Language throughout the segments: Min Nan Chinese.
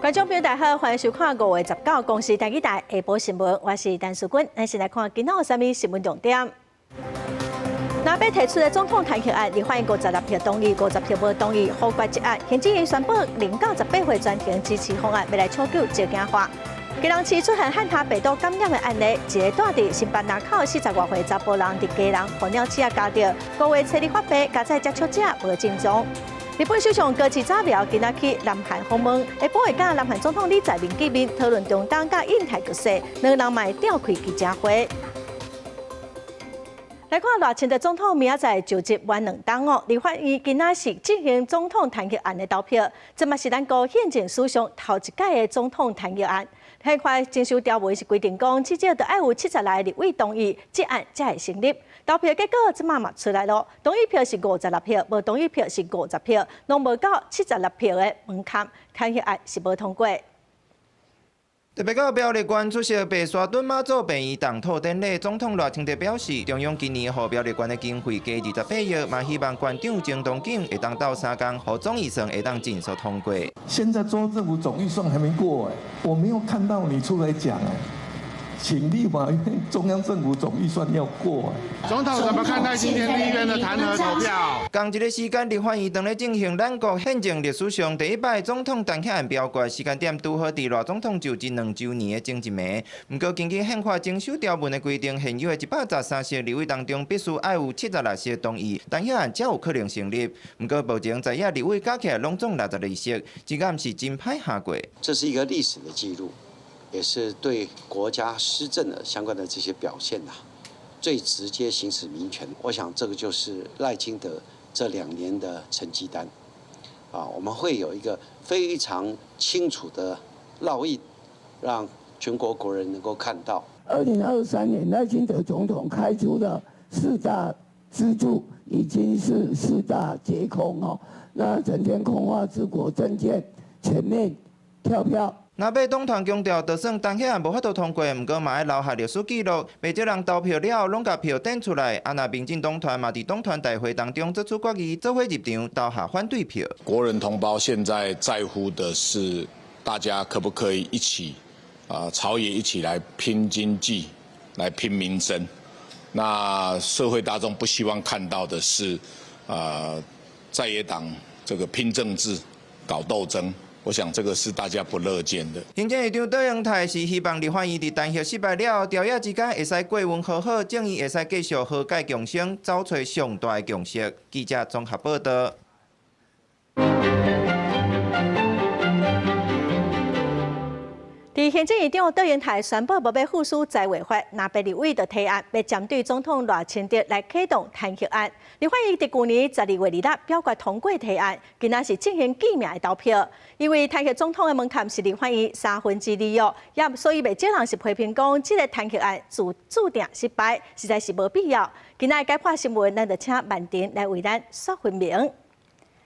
觀眾朋友大家好，歡迎收看5月19公視台語台下晡新聞，我是陳淑君。咱先來看今仔有啥物新聞重點。若欲提出的總統彈劾案，立法院56票同意，50票無同意，否決這案。行政院宣布0到18歲全程支持方案，欲來搶救少子化。基隆市出現漢他病毒感染的案例，一个住佇新北林口40外歲查埔人佇基隆予鳥鼠仔咬著，5月初二發病，加載接觸者無症狀。日本首相高市早苗今仔去南韓訪問，下晡會佮南韓總統李在明見面，討論中東佮印太局勢，兩人嘛會召開記者會。來看賴清德總統明仔載就職滿2冬哦，立法院今仔是進行總統彈劾案的投票，這嘛是咱國憲政史上頭一屆的總統彈劾案。憲法增修條文是規定講，至少著愛有76个立委同意，這案才會成立。投票結果這馬嘛出來囉，同意票是56票，無同意票是50票，攏無到76票的門檻，彈劾案是無通過。特別到苗栗縣出席白沙屯媽祖便宜動土典禮，總統賴清德表示，中央今年予苗栗縣的經費加28億，嘛希望縣長鍾東錦會當鬥相共，予總預算會當盡速通過。現在州政府總預算還沒過，我沒有看到你出來講哎。請立法院中央政府總預算要過。總統怎麼看待今天立院的彈劾投票？仝一个時間，立法院當咧進行咱國憲政歷史上第一擺總統彈劾案表決，時間點拄好佇賴總統就職2週年的前一暝。毋過根據憲法增修條文的規定，現有的113席立委當中，必須愛有76席同意，彈劾案才有可能成立。毋過目前在野立委加起來攏總62席，這敢是真歹下過。這是一個歷史的記錄。也是對國家施政的相關的這些表現吶，最直接行使民權。我想這個就是賴清德這2年的成績單，啊，我們會有一個非常清楚的烙印，讓全國國人能夠看到。2023年賴清德總統開出的四大支柱已經是四大皆空哦，那整天空話治國政見全面跳票。若欲黨團強調，就算彈劾案無法度通過，毋過嘛愛留下歷史記錄。袂少人投票了後，攏共票擲出來。啊，若民進黨團嘛佇黨團大會當中做出決議，做伙入場投下反對票。國人同胞現在在乎的是，大家可不可以一起啊，朝野一起來拼經濟，來拼民生。那社會大眾不希望看到的是，啊，在野黨這個拼政治、搞鬥爭。我想這個是大家不樂見的。行政院長卓榮泰是希望立法院佇彈劾失敗了後，朝野之間會使過溫和好，政院會使繼續和解共生，走揣上大的共識。記者綜合報道。佇行政院長卓榮泰宣布無欲副署在位法，藍白立委就提案，欲針對總統賴清德來啟動彈劾案。立法院佇舊年12月2日表決通過提案，今仔是進行記名的投票。因為彈劾總統的門檻是立法院2/3哦，也所以袂少人是批評講，這个彈劾案注注定失敗，實在是無必要。今仔解破新聞，咱就請曼婷來為咱說分明。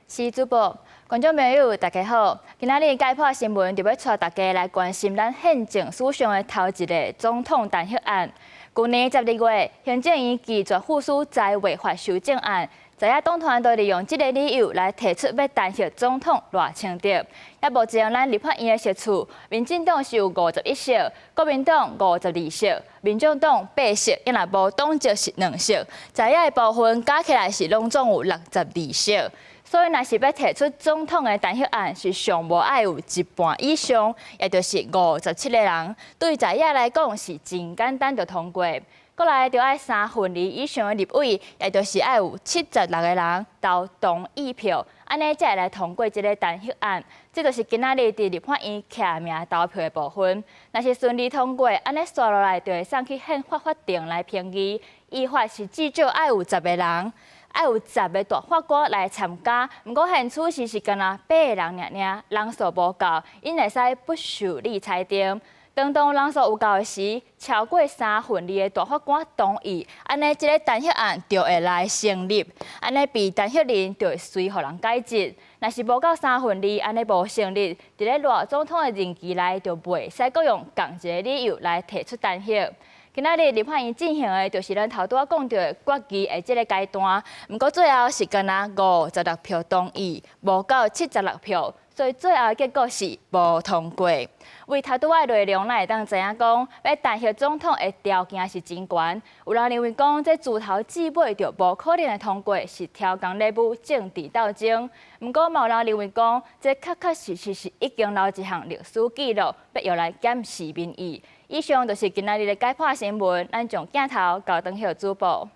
是主播，觀眾朋友大家好。今仔日解破新聞就欲帶大家來關心咱憲政史上的頭一个總統彈劾案。舊年12月，行政院拒絕副署在位法修正案，在野黨團都利用這个理由來提出欲彈劾總統賴清德。也目前咱立法院的席次，民進黨是有51席，國民黨52席，民眾黨8席，也若無黨籍是2席，在野的部分加起來是攏總有62席。所以，若是欲提出總統的彈劾案，是上無愛有一半以上，也就是57个人。對在野來講是真簡單就通過。過來就愛2/3以上的立委，也就是愛有76个人投同意票，按呢才會來通過這个彈劾案。這就是今仔日佇立法院記名投票的部分。若是順利通過，按呢紲落來就會送去憲法法庭來評議。依法是至少愛有十个人。愛有十个大法官來參加，毋過現此時是干焦八个人爾爾，人數無夠，𪜶會使不受理裁定。當當人數有夠的時，超過2/3的大法官同意，按呢這个彈劾案就會來成立，按呢被彈劾人就會隨予人解職。若是無夠三分二，按呢無成立，佇咧賴總統的任期內就袂使閣用仝一个理由來提出彈劾。今仔日立法院進行的，就是咱頭拄仔講著的決議的這个階段。毋過最後是干焦56票同意，無夠76票，所以最後的結果是無通過。為頭拄仔內容，咱會當知影講，欲彈劾總統的條件是真懸。有人認為講，這自頭至尾就無可能會通過，是超工咧舞政治鬥爭。毋過，嘛有人認為講，這確確實實是已經留一項歷史記錄，欲用來檢視民意。以上就是今仔日的解破新聞，咱將鏡頭交轉予主播。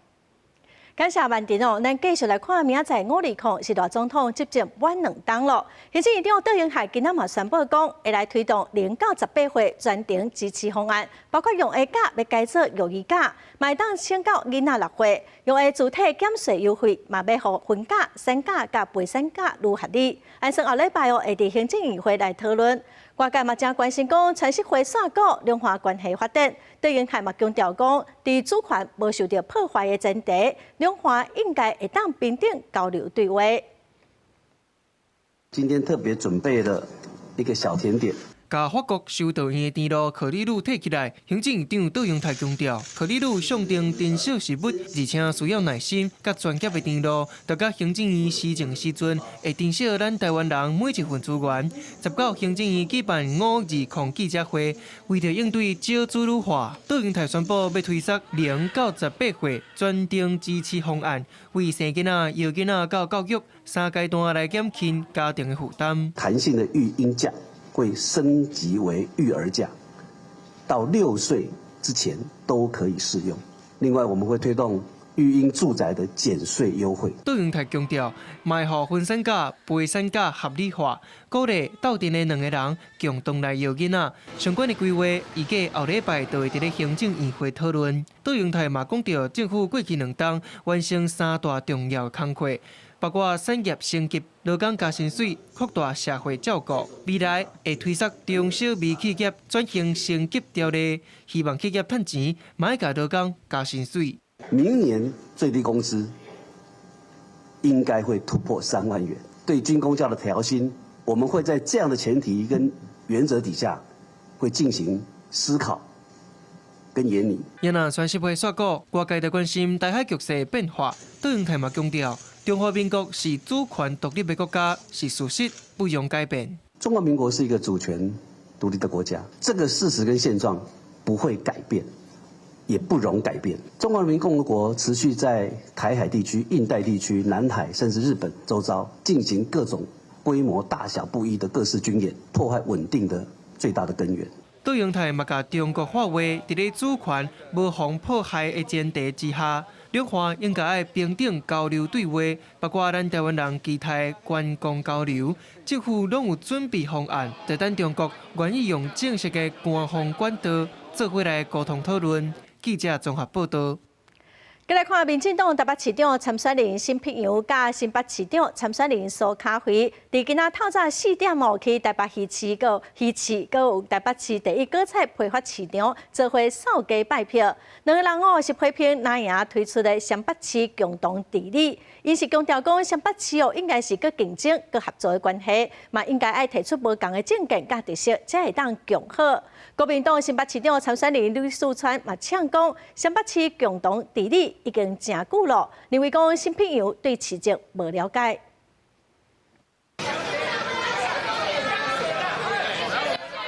感謝萬田哦，咱繼續來看明仔載5/20是賴總統執政滿2冬咯。行政院長卓榮泰今仔嘛宣布講，會來推動0到18歲全程支持方案，包括育嬰假欲改做育兒假，嘛會當請到囡仔6歲，育嬰主體減稅優惠，嘛欲予婚假、產假佮陪產假愈合理。按算後禮拜哦，會佇行政院會來討論。外界嘛誠關心講，川習會煞閣兩岸關係發展，卓榮泰嘛強調講，佇主權無受著破壞的前提，兩岸應該會當平等交流對話。今天特別準備了一個小甜點。共法國修道院的甜露可麗露提起來，行政院長卓榮泰強調，可麗露象徵珍惜食物，而且需要耐心佮專業的甜露，就佮行政院施政時陣會珍惜咱台灣人每一份資源。19行政院舉辦5/20記者會，為著應對少子女化，卓榮泰宣布欲推捒0到18歲全程支持方案，為生囡仔、搖囡仔到教育三階段來減輕家庭的負擔。彈性的育嬰假會升級為育兒假，到6歲之前都可以適用。另外，我們會推動育嬰住宅的減稅優惠。卓榮泰強調，嘛會予分產假、陪產假合理化，鼓勵鬥陣的兩个人共同來搖囡仔。相關的規劃，預計後禮拜就會佇咧行政院會討論。卓榮泰嘛講著，政府過去2冬完成三大重要工課。包括產業升級、勞工加薪水、擴大社會照顧，未來會推捒中小微企業轉型升級條例，希望企業趁錢，嘛愛共勞工加薪水。明年最低工資應該會突破3萬元。對軍公教的調薪，我們會在這樣的前提跟原則底下，會進行思考跟研擬。也若川習會煞閣，外界就關心台海局勢變化，卓榮泰嘛強調，中華民國是主權獨立的國家，是事實，不容改變。中華民國是一個主權獨立的國家，這個事實跟現狀不會改變，也不容改變。中華人民共和國持續在台海地區、印太地區、南海甚至日本周遭進行各種規模大小不一的各式軍演，破壞穩定的最大的根源。卓榮泰嘛共中國喊話，佇咧主權無予破壞的前提之下，兩岸應該愛平等交流對話，包括咱台灣人期待觀光交流，政府攏有準備方案，就等中國願意用正式的官方管道做伙來溝通討論。記者綜合報導。繼來看民進黨台北市長參選人沈伯洋佮新北市長參選人蘇卡菲，佇今仔透早4點哦，去台北魚市閣魚市閣有台北市第一果菜批發市場做伙掃街拜票。兩個人哦是批評藍營推出的雙北市共同治理，𪜶是強調講雙北市哦應該是閣競爭閣合作的關係，嘛應該愛提出無仝的政見佮特色，才會當共好。國民黨新北市長參選人呂四川嘛嗆講，雙北市共同治理已經誠久咯，認為講沈伯洋對市政無了解。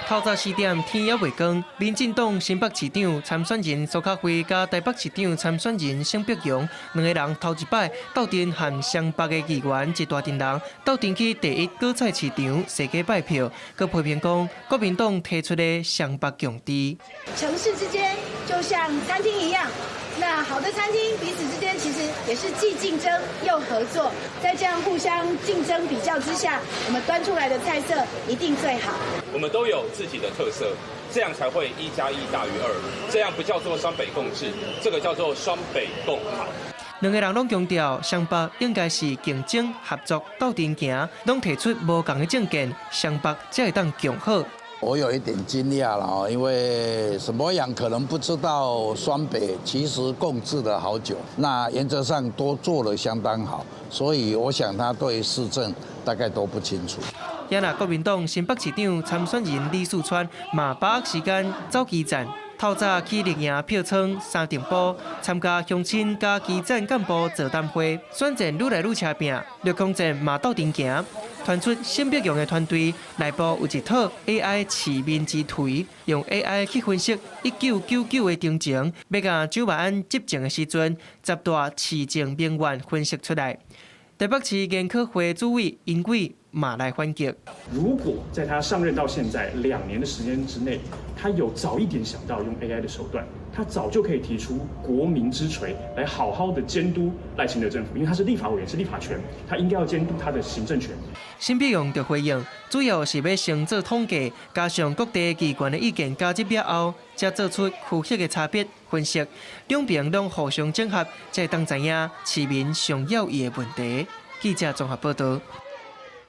透早4點，天猶未光，民進黨新北市長參選人蘇卡菲佮台北市長參選人沈伯洋兩个人頭一擺鬥陣和雙北的議員一大陣人鬥陣去第一果菜市場踅街拜票，閣批評講國民黨提出的雙北共治。城市之間就像餐廳一樣。那好的餐廳彼此之間其實也是既競爭又合作，在這樣互相競爭比較之下，我們端出來的菜色一定最好。我們都有自己的特色，這樣才會1加1大於2，這樣不叫做雙北共治，這個叫做雙北共好。兩个人攏強調，雙北應該是競爭合作鬥陣行，攏提出無仝的政見，雙北才會當共好。我有一點驚訝了，因為沈伯洋可能不知道雙北其實共治了好久，那原則上都做得相當好，所以我想他對市政大概都不清楚。也若國民黨新北市長參選人呂四川嘛把握時間走基層，透早去綠營票倉三重埔參加鄉親佮基層幹部座談會，選戰愈來愈車拚，綠空戰嘛鬥陣行，傳出沈伯洋的團隊內部有一套 AI 市民之槌，用 AI 去分析1999的中情，欲共蔣萬安執政的時陣，十大市政名媛分析出來。台北市研考會主委殷偉嘛來反擊。如果在他上任到現在2年的時間之內，他有早一點想到用 AI 的手段，他早就可以提出國民之槌來好好的監督賴清德政府，因為他是立法委員，是立法權，他應該要監督他的行政權。沈伯洋就回應，主要是欲先做統計，加上各地機關的意見加入了後，才做出區域的差別分析，兩邊攏互相整合，才會當知影市民上要意的問題。記者綜合報道。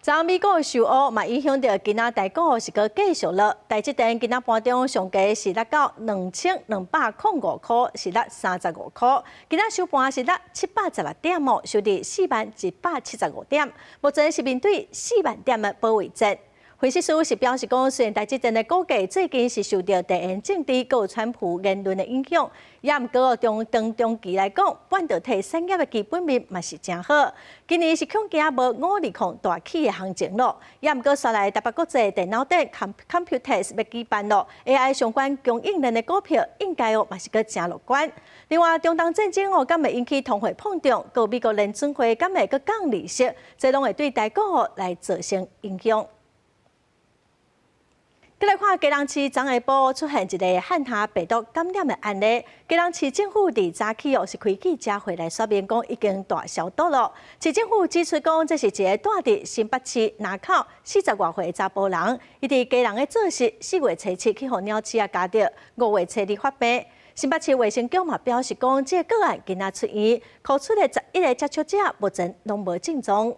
昨美股受烏嘛影響著今仔台股是閣繼續落，台積電今仔盤中上低是落到2205箍，是落35箍。今仔收盤是落716點哦，收佇40,175點。目前是面對4萬點的保衛戰。分析師是表示講，雖然台積電的股價最近是受著地緣政治佮川普言論的影響，也毋過中長中期來講，半導體產業的基本面嘛是誠好。今年是恐驚無520大起的行情咯，也毋過紲來台北國際電腦展 Computex 欲舉辦咯，AI 相關供應鏈的股票應該哦嘛是閣誠樂觀。另外，中東戰爭哦，敢會引起通貨膨脹？閣美國聯準會敢會閣降利息？這攏會對台股來造成影響。閣來看基隆市昨下晡出現一个漢他病毒感染的案例，基隆市政府佇早起哦是開記者會來說明講已經大消毒囉。市政府指出講，這是一个蹛佇新北市林口40外歲的查埔人，伊佇家人的做時，4月初7去予鳥鼠仔咬著，5月初2發病。新北市衛生局嘛表示講，這个個案今仔出院，箍出的11个接觸者目前攏無症狀。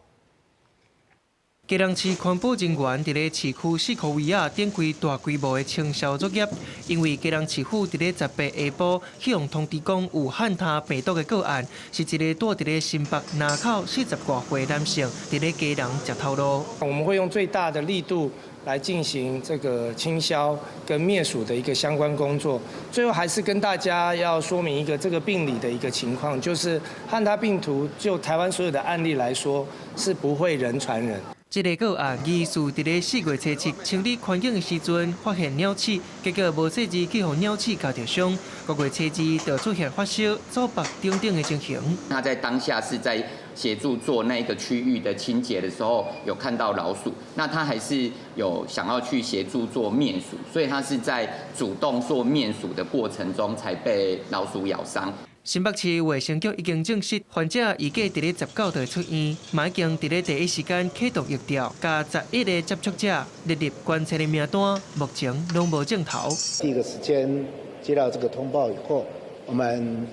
基隆市環保人員佇咧市區四箍圍仔展開大規模的清消作業，因為基隆市府佇咧18下晡去予通知講有漢他病毒的個案，是一个蹛佇咧新北林口40外歲男性，佇咧家人食頭路。我們會用最大的力度來進行這個清消跟滅鼠的一個相關工作。最後還是跟大家要說明一個這個病理的一個情況，就是漢他病毒就台灣所有的案例來說，是不會人傳人。這个個案疑似佇咧4月初7清理環境的時陣發現鳥鼠，結果無細緻去予鳥鼠咬著傷。5月初2就出現發燒、早腹等等的情形。他在當下是在協助做那個區域的清潔的時候，有看到老鼠，那他還是有想要去協助做滅鼠，所以他是在主動做滅鼠的過程中才被老鼠咬傷。新北市衛生局已經證實，患者預計佇咧19就會出院，嘛已經佇咧第一時間啟動疫調，共11个接觸者列入觀察的名單，目前攏無症頭。第一個時間接到這個通報以後，我們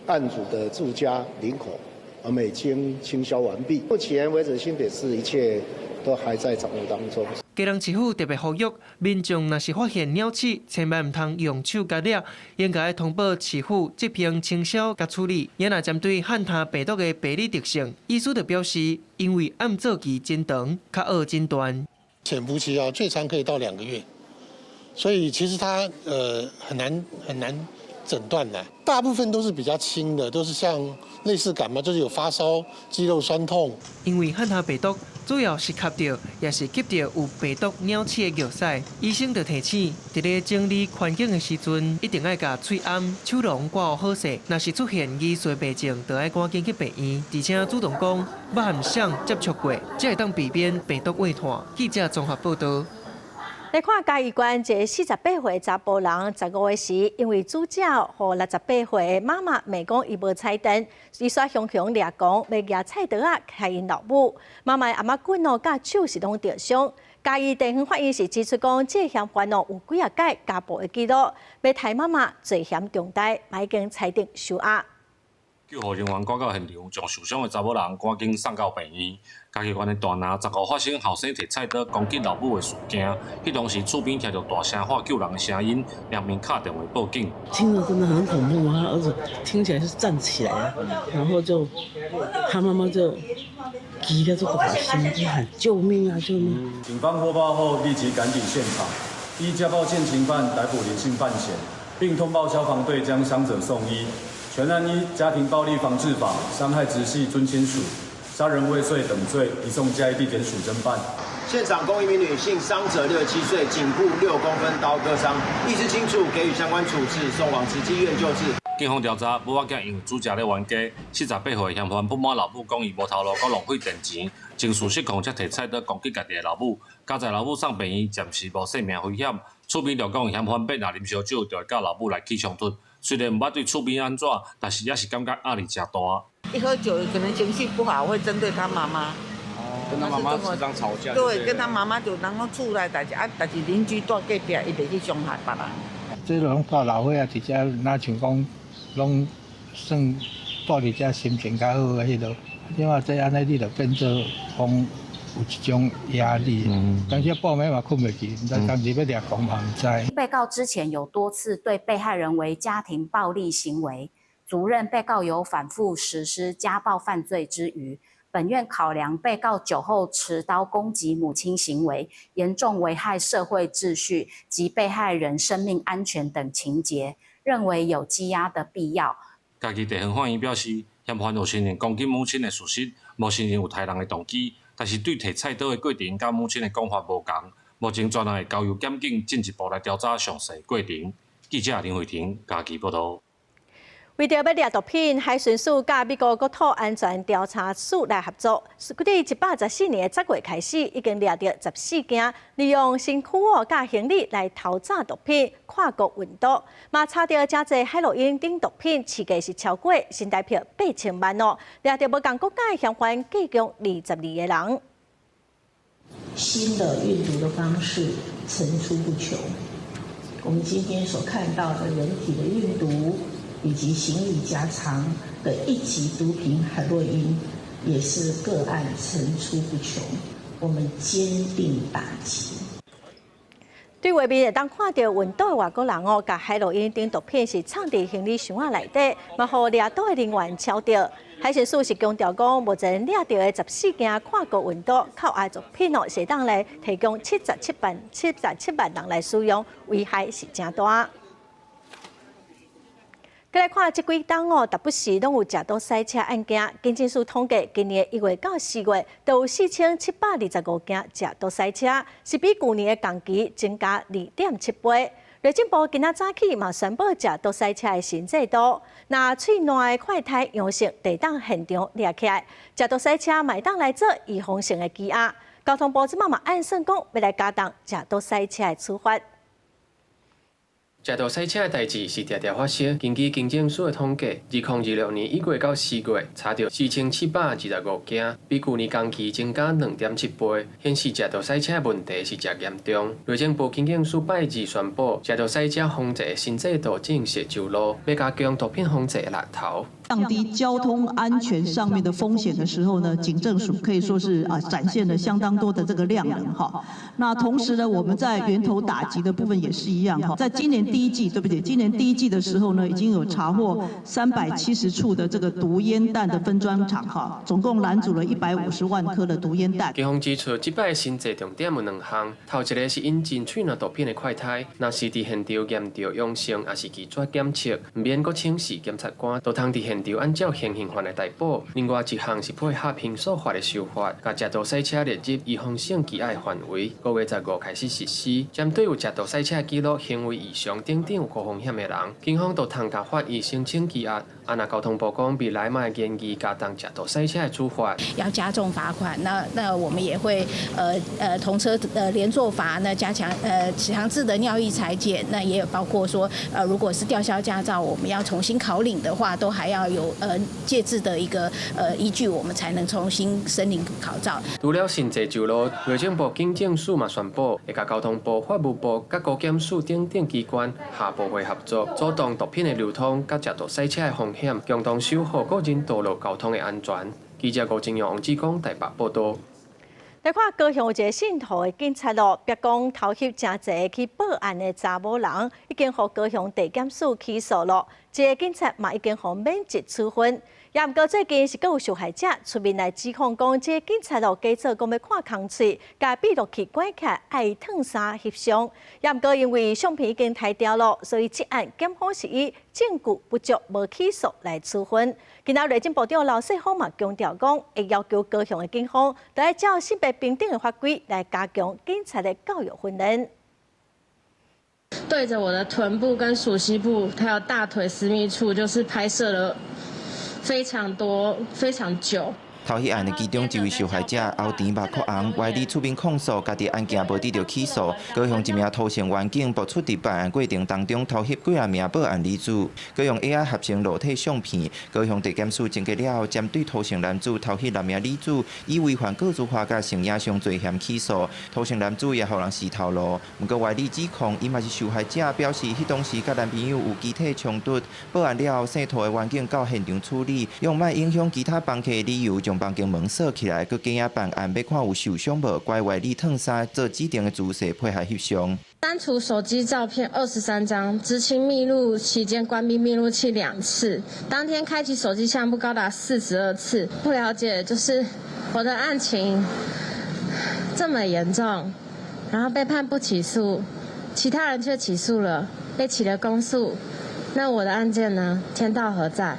案主的住家林口，我們已經清消完畢。目前為止，新北市一切都還在掌握當中。基隆市府特別呼籲民眾，若是發現鳥鼠，千萬毋通用手共掠，應該通報市府執行清消佮處理。也若針對漢他病毒的病理特性，醫師就表示，因為暗做期真長，較惡診斷。潛伏期啊，最長可以到2個月，所以其實它很難很難診斷的。大部分都是比較輕的，都是像類似感冒，就是有發燒、肌肉痠痛。因為漢他病毒主要是吸著，抑是吸著有病毒鳥鼠的尿屎。醫生就提醒，佇咧整理環境的時陣，一定愛共喙罨、手籠掛好勢。若是出現疑似病症，就愛趕緊去病院，而且主動講捌和誰接觸過，才會當避免病毒外傳。記者綜合報道。來看嘉義縣一个48歲查埔人，15時因為煮食予68歲的媽媽罵講伊無彩電，伊煞雄雄掠狂，欲舉菜刀仔開𪜶老母。媽媽的頷仔骨哦，佮手是攏著傷。嘉義地方法院是指出講，這个嫌犯哦有幾仔擺家暴的記錄，欲刣媽媽罪嫌重大，嘛已經裁定收押。救護人員趕到現場，將受傷的查某人趕緊送到病院。嘉義縣的大林15發生後生提菜刀攻擊老母的事件，彼當時厝邊聽著大聲喊救人的聲音，連連敲電話報警。聽了真的很恐怖，他兒子聽起來是站起來啊，然後就他媽媽就急得這個聲就喊救命啊救命！警方獲報後立即趕抵現場，依家暴現行犯逮捕林姓犯嫌。並通報消防隊將傷者送醫。全案依家庭暴力防治法、傷害直系尊親屬、殺人未遂等罪，移送嘉義地檢署偵辦。現場共一名女性傷者，67歲，頸部6公分刀割傷，意識清楚，給予相關處置，送往慈濟醫院救治。警方調查，母仔囝因為煮食咧冤家，48歲嫌犯不滿老母講伊無頭路，閣浪費電錢，情緒失控，才提菜刀攻擊家己的老母，佳哉老母送病院，暫時無性命危險。厝邊就講嫌犯變若啉燒酒，就會佮老母來起衝突。雖然毋捌對厝邊按怎，但是也是感覺壓力誠大。一喝酒可能情緒不好，會針對他媽媽。跟他媽媽時常吵架。對，跟他媽媽就人講厝內代誌啊，但是鄰居住隔壁，伊袂去傷害別人。這攏帶老歲仔佇遮，若像講攏算住佇遮心情較好的彼落。你看這按呢，你就變做講有一種壓力，當時半暝嘛睏袂去，毋知當時欲掠狂嘛毋知。被告之前有多次對被害人為家庭暴力行為，足認被告有反覆實施家暴犯罪之虞。本院考量被告酒後持刀攻擊母親行為，嚴重危害社會秩序及被害人生命安全等情節，認為有羈押的必要。家己地方法院表示，嫌犯有承認攻擊母親的事實，無承認有刣人的動機，但是對提菜刀的過程佮母親的講法無仝。目前專案會交由檢警進一步來調查詳細過程。記者林慧婷家己報導。為著欲掠毒品，海巡署佮美國國土安全調查署來合作。佇114年10月開始，已經掠著14件利用身軀哦佮行李來偷詐毒品、跨國運毒，嘛查著誠濟海洛因等毒品，市價是超過新台幣8000萬哦。掠著無仝國家的嫌犯，計共22個人。新的運毒的方式層出不窮。我們今天所看到的人體的運毒，以及行李夾藏的一級毒品海洛因，也是個案層出不窮。我們堅定打擊。對畫面會當看著運毒的外國人哦，共海洛因等毒品是藏佇行李箱仔內底，嘛予掠毒的人員抄著。海巡署是強調講，目前掠著的14件跨國運毒扣押毒品哦，是當來提供77萬人來使用，危害是誠大。閣來看這幾冬哦，逐不時攏有食毒賽車案件。警政署統計，今年1月到4月，都有4725件食毒賽車，是比舊年的同期增加2.7倍。內政部今仔早起嘛宣布食毒賽車的新制度，若喙瀾的快篩陽性，會當現場掠起來，食毒賽車嘛會當來做預防性的羈押。交通部這擺嘛按算講，欲來加重食毒賽車的處罰。食毒賽車的代誌是定定發生。根據警政署的統計，2026年1月到4月，查著4725件，比舊年同期增加2.7倍，顯示食毒賽車的問題是誠嚴重。內政部警政署拜二宣布，食毒賽車防治的新制度正式上路，欲加強毒品防治的力頭。降低交通安全上面的風險的時候呢，警政署可以說是啊展現了相當多的這個量能哈。那同時呢，我們在源頭打擊的部分也是一樣哈。在今年第一季，對不對？今年第一季的時候呢，已經有查獲370處的這個毒煙彈的分裝廠哈，總共攔阻了150萬顆的毒煙彈。警方指出，這擺的新制重點有兩項，頭一个是引進喙瀾毒品的快篩，若是佇現場驗著陽性，抑是拒絕檢測，毋免閣請示檢察官，就通佇現場按照現行犯來逮捕。另外一項是配合刑訴法的修法，共食毒賽車列入預防性羈押範圍。5月15開始實施，針對有食毒賽車記錄、行為異常等等有高風險的人，警方就通共法醫申請羈押。啊，若交通部講未來嘛會研議加重食毒賽車的處罰，要加重罰款。那我們也會同車連坐罰，那加強強制的尿液採檢，那也有包括說如果是吊銷駕照，我們要重新考領的話，都還要有戒治的一個依據，我們才能重新申領考照。除了新制上路，內政部警政署嘛宣布，會共交通部、法務部、佮高檢署等等機關下部會合作，阻擋毒品的流通、佮食毒賽車的風險，共同守護個人道路交通的安全。記者吳正陽、王志剛台北報導。來看高雄有一个姓涂的警察咯，煏講偷翕誠濟去報案的查某人，已經予高雄地檢署起訴咯。這个警察嘛已經予免職處分。也毋過最近是閣有受害者出面來指控講，這个警察哦假做講欲看空喙，共閉錄器關起來，愛脫衫翕相。也毋過因為相片已經刣掉了，所以這案檢方是以證據不足無起訴來處分。今仔內政部長劉世芳嘛強調講，會要求高雄的警方，都愛照性別平等的法規來加強警察的教育訓練。對著我的臀部跟鼠蹊部，還有大腿私密處，就是拍攝了非常多，非常久。偷翕案的其中一位受害者喉甜目眶紅，歪理出面控訴，家己案件無得著起訴。高雄一名塗姓員警爆出佇辦案過程當中偷翕幾若名報案女子，閣用 AI 合成裸體相片。高雄地檢署偵過了後，針對塗姓男子偷翕六名女子，以違反個資法佮性影像罪嫌起訴。塗姓男子也予人死頭路，毋過歪理指控，伊嘛是受害者，表示彼當時佮男朋友有肢體衝突，報案了後，姓塗的員警到現場處理，用莫影響其他房客的理由，將房間門鎖起來，閣假影辦案，欲看有受傷無？乖歪理脫衫做指定的姿勢配合翕相。刪除手機照片23張，執勤密錄期間關閉密錄器兩次，當天開啟手機相簿高達42次。不了解，就是我的案情這麼嚴重，然後被判不起訴，其他人卻起訴了，被起了公訴，那我的案件呢？天道何在？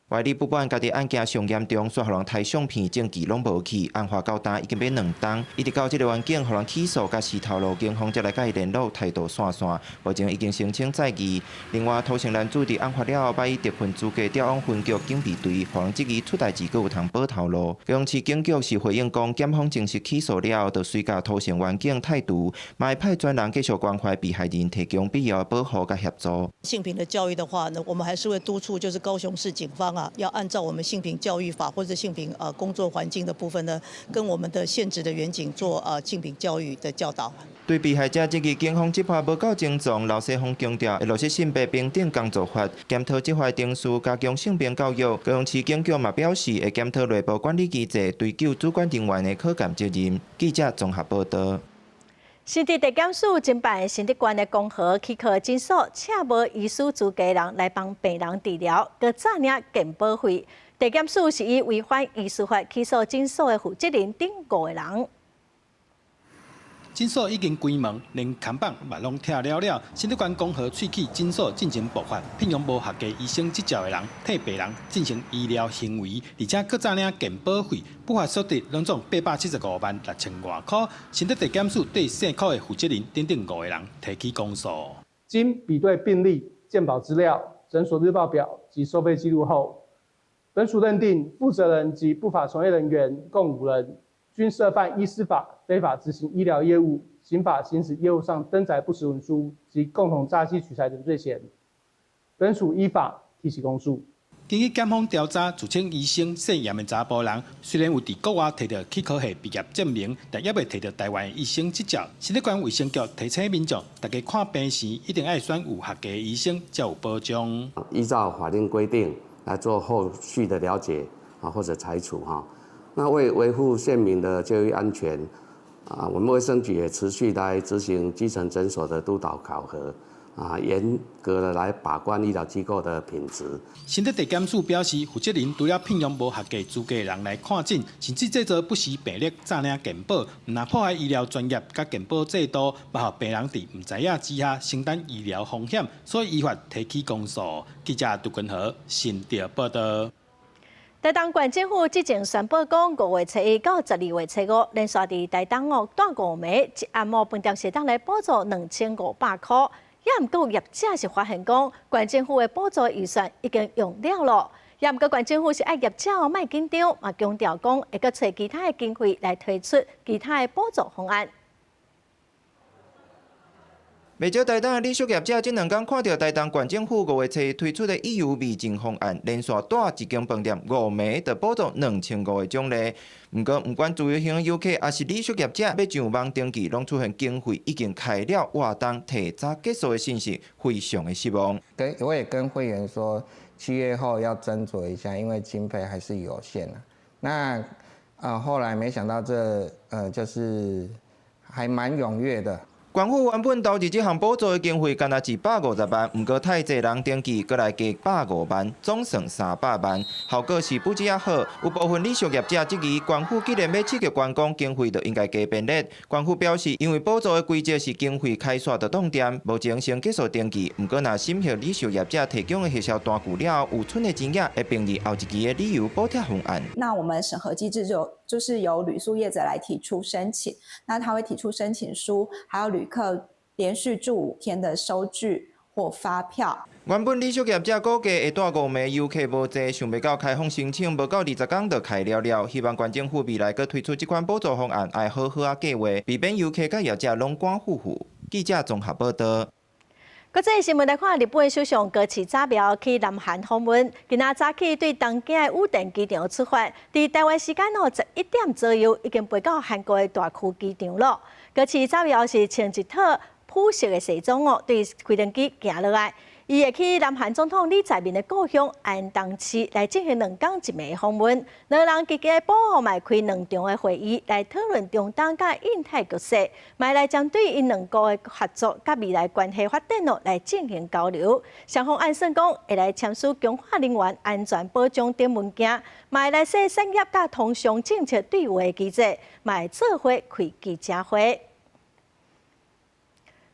歪理不管家己案件上嚴重，煞予人刣相片證據攏無去，案發到今已經欲兩冬，一直到這个員警予人起訴佮死頭路，警方才來佮伊聯絡，態度散散。目前已經申請再議。另外，塗姓男子佇案發了後，欲以特訓資格調往分局警備隊，予人質疑出代誌閣有通保頭路。高雄市警局是回應講，檢方正式起訴了後，就隨共塗姓員警退除，嘛會派專人繼續關懷被害人，提供必要的保護佮協助。性平的教育的話呢，我們還是會督促，就是高雄市警方啊，要按照我們性平教育法或者性平工作環境的部分呢，跟我們的現職的員警做性平教育的教導。對被害者質疑警方執法無夠精準，劉世芳強調會落實性別平等工作法，檢討執法程序，加強性平教育。高雄市警局嘛表示，會檢討內部管理機制，追究主管人員的可監責任。記者綜合報道。新竹地檢署偵辦新竹縣的光和齒科診所，請無醫師資格人來幫病人治療，閣詐領健保費。地檢署是以違反醫師法起訴診所的負責人等五個人。診所已經關門，連看板嘛攏拆了了。新竹縣光和喙齒診所進前爆發，聘用無合格醫生執照的人替病人進行醫療行為，而且閣詐領健保費，不法所得攏總875萬6千外箍。新竹地檢署對姓柯的負責人等等五個人提起公訴。經比對病歷、健保資料、診所日報表及收費記錄後，本署認定負責人及不法從業人員共五人，均涉犯醫師法非法執行醫療業務、刑法行使業務上登載不實文書及共同詐欺取財等罪嫌，本署依法提起公訴。根據檢方調查，自稱醫生姓嚴的查埔人，雖然有佇國外提著齒科系畢業證明，但猶未提著台灣醫生執照。新竹縣衛生局提醒民眾，大家看病時一定愛選有合格的醫生，才有保障。依照法令規定來做後續的了解啊，或者裁處哈。那為維護縣民的就醫安全，啊，我們衛生局也持續來執行基層診所的督導考核，啊，嚴格的來把關醫療機構的品質。新竹地檢署表示，負責人除了聘用無合格資格的人來看診，甚至製造不實病歷、詐領健保，毋但破壞醫療專業佮健保制度，嘛予病人佇毋知影之下承擔醫療風險，所以依法提起公訴。記者杜根和新竹報道。台東縣政府之前宣布講，5月初一到12月初五，連續佇台東哦，蹛五暝一暗哦，飯店社當來補助2500箍。也毋過業者是發現講，縣政府的補助預算已經用了囉。也毋過縣政府是愛業者哦，莫緊張，嘛強調講會閣揣其他的經費來推出其他的補助方案。袂少台東的旅宿業者，這兩工看著台東縣政府5月初一推出的意猶未盡方案，連續蹛一間飯店五暝就補助2500的獎勵。毋過，毋管自由行遊客抑是旅宿業者，欲上網登記，攏出現經費已經開了活動提早結束的信息，非常的失望。跟我也跟會員說，7月後要斟酌一下，因為經費還是有限啊。那後來沒想到這就是還蠻踴躍的。縣府原本投入這項補助的經費，干焦150萬，毋過太濟人登記，閣來加150萬，總算300萬。效果是不止仔好，有部分旅宿業者質疑，縣府既然欲刺激觀光，經費就應該加編列。縣府表示，因為補助的規則是經費開煞就凍電，目前先結束登記。毋過若審核旅宿業者提供的核銷單據了後，有賰的錢仔，會併入後一期的旅遊補貼方案。那我們審核機制就是由旅宿業者來提出申請，那他會提出申請書，還有旅客連續住5天的收據或發票。原本旅宿業者估計會帶五名遊客無濟，想袂到開放申請無夠20工就開了了。希望縣政府未來閣推出這款補助方案，愛好好仔計劃，避免遊客佮業者攏趕富富。記者綜合報道。國際新聞來看，日本首相高市早苗去南韓訪問，今仔早起對東京的羽田機場出發，佇台灣時間哦11點左右，已經飛到韓國的大區機場囉。高市早苗是穿一套普色的西裝哦，對飛行機行落來。伊會去南韓總統李在明的故鄉安東市來進行2工一暝訪問，兩人期間保護嘛開兩場的會議來討論中東佮印太局勢，嘛來針對𪜶兩國的合作佮未來關係發展哦來進行交流。雙方按算講會來簽署強化能源安全保障等文件，嘛會來說產業佮通商政策對話的機制，嘛會做伙開記者會。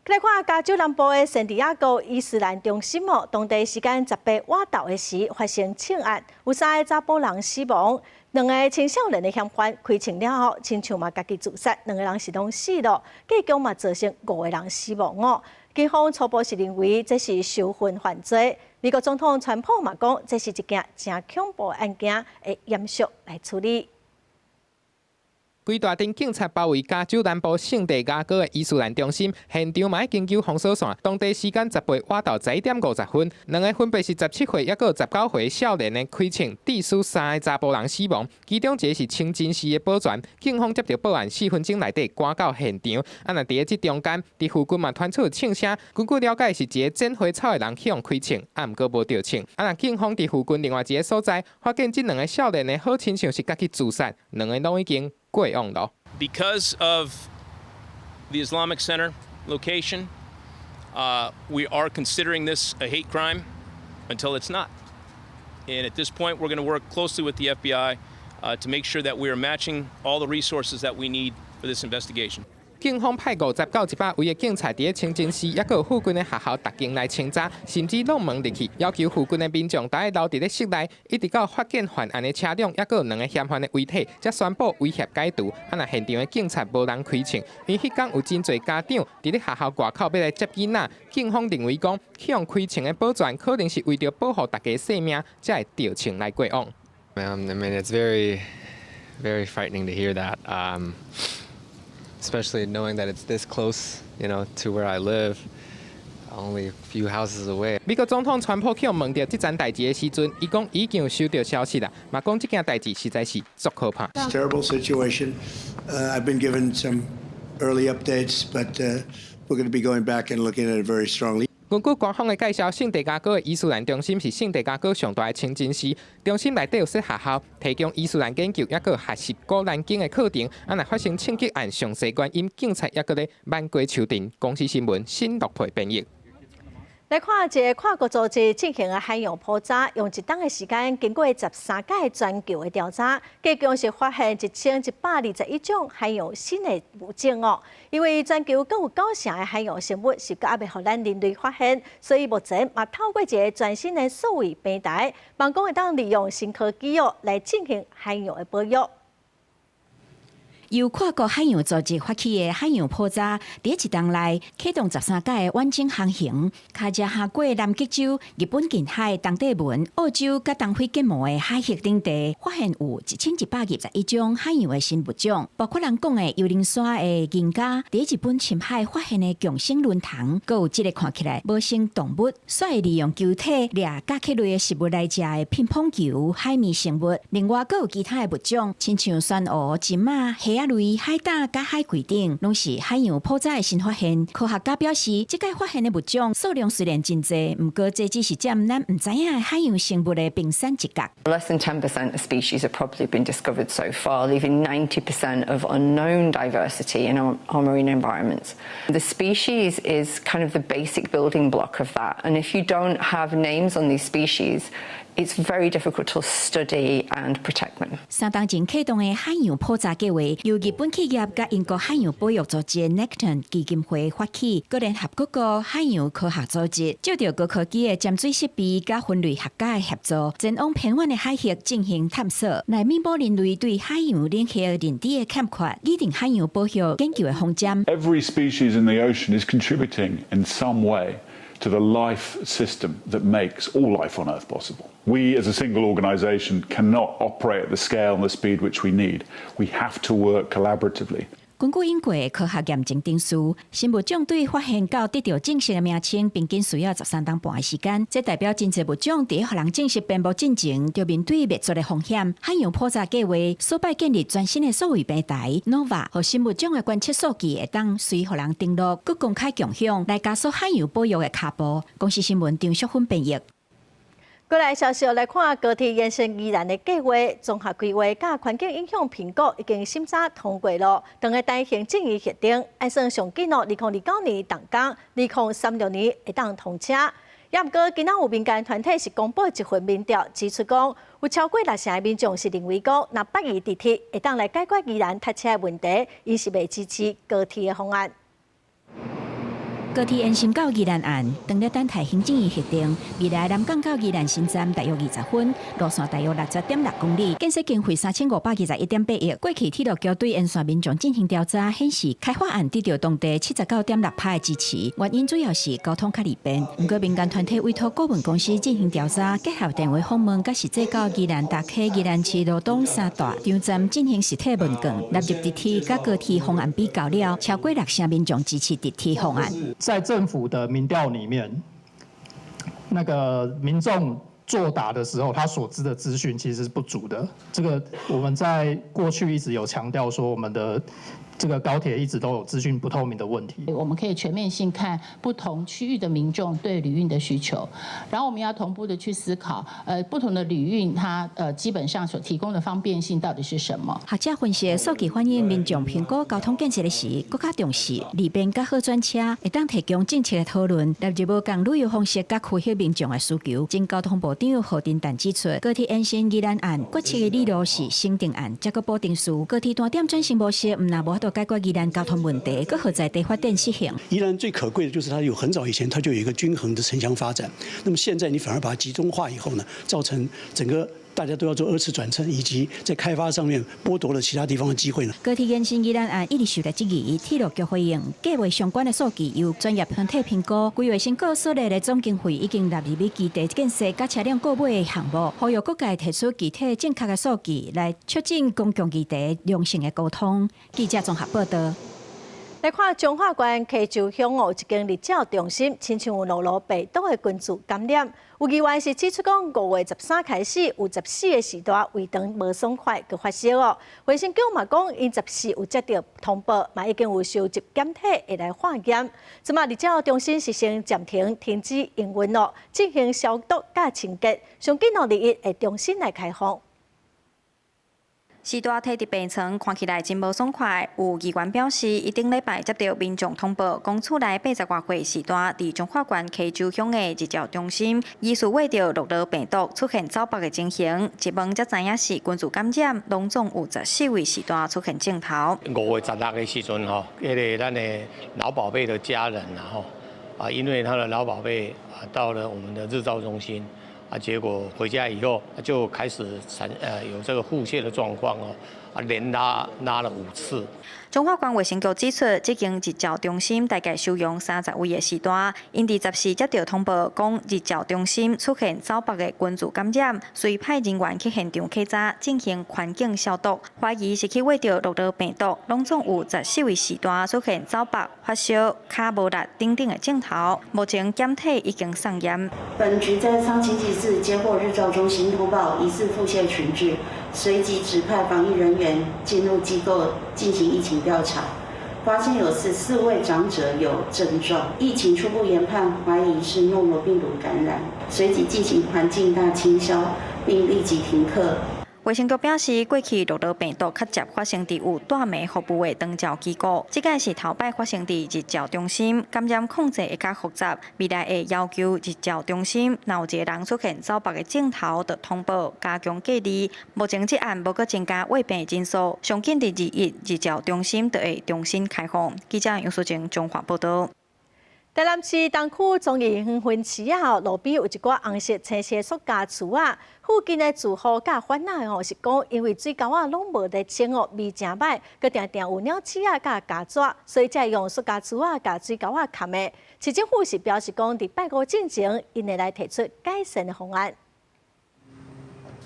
來看加州南部的聖地亞哥伊斯蘭中心哦，當地時間18晚晝的時發生槍案，有三個查埔人死亡，兩个青少年的嫌犯開槍了後，親像嘛家己自殺，兩個人是攏死囉，計共嘛造成五個人死亡哦。警方初步是認為這是仇恨犯罪。美國總統川普嘛講，這是一件誠恐怖的案件，會嚴肅來處理。規大陣警察包圍加州南部聖地亞哥的伊斯蘭中心，現場嘛已經揪封鎖線。當地時間18晚晝11點50分，兩个分別是17歲抑閣19歲少年的開槍，致使三个查埔人死亡，其中一个是清真寺的保全。警方接著報案，4分鐘內底趕到現場。啊，若佇咧這中間，佇附近嘛傳出槍聲。根據了解，是一个剪花草的人去予開槍，啊，毋過無著槍。啊，若警方佇附近另外一个所在，發現這兩个少年的好親像是家己自殺，兩个攏已經過往囉。 Because of the Islamic Center location, we are considering this a hate crime until it's not. And at this point, we're going to work closely with the FBI to make sure that we are matching all the resources that we need for this investigation. 警方派50到100位的警察佇咧清真寺，抑閣有附近的學校，逐間來清查，甚至弄門入去，要求附近的民眾待留佇咧室內，一直到發現犯案的車輛，抑閣有兩个嫌犯的遺體，才宣布威脅解除。啊，若現場的警察無人開槍，因為彼工有真濟家長佇咧學校外口欲來接囡仔，警方認為講，去予開槍的保全可能是為著保護大家性命，才會著槍來過往。 I mean, it's very, very frightening to hear that. Especially knowing that it's this close to where I live, only a few houses away. 美國總統川普去予問著這層代誌的時陣，伊講已經有收到消息啦，嘛講這件代誌實在是足可怕。 Terrible situation. I've been given some early updates, but we're going to be going back and looking at it very strongly. 根據官方的介紹，聖地亞哥的伊斯蘭中心是聖地亞哥上大的清真寺。中心內底有設學校，提供伊斯蘭研究，抑閣學習古蘭經的課程。啊，若發生槍擊案，詳細原因，警察抑閣咧挽過樹頂。公視新聞新陸配編譯。來看一个跨國組織進行的海洋普查，用一冬的時間，經過13屆全球的調查，計共是發現1121種海洋新的物種哦。因為全球閣有九成的海洋生物是閣猶未予咱人類發現，所以目前嘛透過一个全新的數位平台，望講會當利用新科技哦來進行海洋的保育。由跨國海洋組織發起的海洋普查，佇一冬內啟動13屆的遠征航行，開車橫過南極洲、日本近海、東帝汶、澳洲佮東非結膜的海域等地，發現有1121種海洋的新物種，包括人講的幽靈山的銀蛤，佇日本深海發現的共生輪蟲，閣有這个看起來無像動物，煞會利用球體掠甲殼類的食物來食的乒乓球海綿生物。另外，閣有其他的物種，親像珊瑚、蟳仔、蝦蝦仔類、海膽佮海葵等，攏是海洋普查的新發現。科學家表示，這擺發現的物種數量雖然真濟，毋過這只是佔咱毋知影的海洋生物的冰山一角。 Less than 10% of species have probably been discovered so far, leaving 90% of unknown diversity in our marine environments. The species is kind of the basic building block of that, and if you don't have names on these species, it's very difficult to study and protect them. 3冬前啟動的海洋普查計劃，由日本企業佮英國海洋保育組織 Nekton 基金會發起，閣聯合各國海洋科學組織，藉著高科技的潛水設備佮分類學家的協助，前往偏遠的海域進行探索，來彌補人類對海洋領域認知的欠缺，擬定海洋保育研究的方針。 Every species in the ocean is contributing in some way to the life system that makes all life on Earth possible. We as a single organization cannot operate at the scale and the speed which we need. We have to work collaboratively. 根據英國的科學驗證證書，新物種對發現到得著正式的名稱，平均需要13冬半的時間。這代表真濟物種佇予人正式頒布進前，就面對滅絕的風險。海洋普查計劃首擺建立全新的數位平台 NOVA，予新物種的觀測數據會當隨予人登錄，閣公開共享，來加速海洋保育的跤步。公視新聞張淑芬編譯。過來消息來看，高鐵延伸宜蘭的計劃綜合規劃佮環境影響評估已經審查通過囉，當下等行政院核定，按算上緊哦，2029年動工，2036年會當通車。也毋過，今仔有民間團體是公布一份民調，指出講有超過六成的民眾是認為講，若北宜直鐵會當來解決宜蘭塞車的問題，𪜶是袂支持高鐵的方案。高鐵延伸到宜蘭岸，當咧等待行政院核定，未來南港到宜蘭新站大約20分，路線大約60.6公里，建設經費3521.8億。過去鐵路局對沿線民眾進行調查，顯示開發案得著當地79.6%的支持，原因主要是交通較利便。毋過民間團體委託顧問公司進行調查，結合電話訪問，佮實際到宜蘭大溪、宜蘭市羅東三大場站進行實體問卷，納入直鐵佮高鐵方案比較了，超過六成民眾支持直鐵方案。在政府的民調裡面，那個民眾作答的時候，他所知的資訊其實是不足的。這個我們在過去一直有強調說，我們的這個高鐵一直都有資訊不透明的問題。我們可以全面性看不同區域的民眾對旅運的需求，然後我們要同步的去思考，不同的旅運它基本上所提供的方便性到底是什麼？學者分析數據反映，民眾評估交通建設的時，閣較重視利便佮好轉車，會當提供政策的討論，納入無仝旅遊方式佮區域民眾的需求。前交通部長何鎮旦指出，高鐵延伸宜蘭岸決策的理路是省定案，才閣保定市。高鐵單點轉乘模式，毋但無法度解決宜蘭交通問題，閣予在地發展失衡。宜蘭最可貴的就是它有很早以前它就有一個均衡的城鄉發展，那麼現在你反而把它集中化以後呢，造成整個大家都要做二次轉乘，以及在開發上面剝奪了其他地方的機會呢。高鐵延伸宜蘭案一直受到質疑，鐵路局回應計劃相關的數據由專業團體評估，規劃成果所列的總經費已經納入基地建設佮車輛購買的項目，呼籲各界提出具體正確的數據來促進公共議題良性的溝通。記者綜合報道。來看彰化縣溪州鄉哦，一間日照中心，親像有諾羅病毒的群聚感染。有議員是指出講，5月13開始有14個序大胃腸無爽快，閣發燒哦。衛生局嘛講，𪜶14有接著通報，嘛已經有收集檢體會來化驗。這馬日照中心是先暫停停止營運咯，進行消毒佮清潔，上緊哦，21會重新來開放。序大佇佇病床，看起來真無爽快。有議員表示，伊頂禮拜接著民眾通報，講厝內80外歲序大佇彰化縣溪州鄉的日照中心，疑似秽著諾羅病毒出現走腹的情形。一問才知影是群聚感染，攏總有14位序大出現症頭。5月16的時陣吼，彼个咱的老寶貝的家人然後啊，因為他的老寶貝啊到了我們的日照中心。啊，結果回家以後就開始有這個腹瀉的狀況哦，啊，連拉拉了5次。彰化縣衛生局指出，這間日照中心大概收容30位的序大，𪜶佇14接著通報，講日照中心出現走腹的群聚感染，隨派人員去現場檢查，進行環境消毒，懷疑是去秽著諾羅病毒，攏總有14位序大出現走腹、發燒、跤無力等等的症頭，目前檢體已經送驗。本局在上星期四接獲日照中心通報，疑似腹瀉群聚，隨即指派防疫人員進入機構進行疫情調查，發現有14位長者有症狀，疫情初步研判懷疑是諾羅病毒感染，隨即進行環境大清消，並立即停課。衛生局表示，過去諾羅病毒較捷發生佇有帶糜服務的長照機構，這擺是頭擺發生佇日照中心，感染控制會較複雜。未來會要求日照中心，若有一个人出現走目的症頭，就通報加強隔離。目前這案無閣增加患病人數，上緊佇21日照中心就會重新開放。記者楊淑靜綜合報導。台南市東區忠義園分區仔，路邊有一寡紅色、青色塑膠櫥仔，附近的住戶佮煩惱吼，是講因為水溝仔攏無咧清哦，味誠䆀，閣定定有鳥鼠仔佮曱甴，所以才用塑膠櫥仔共水溝仔崁的。市政府是表示講，佇拜五進前，𪜶會來提出改善的方案。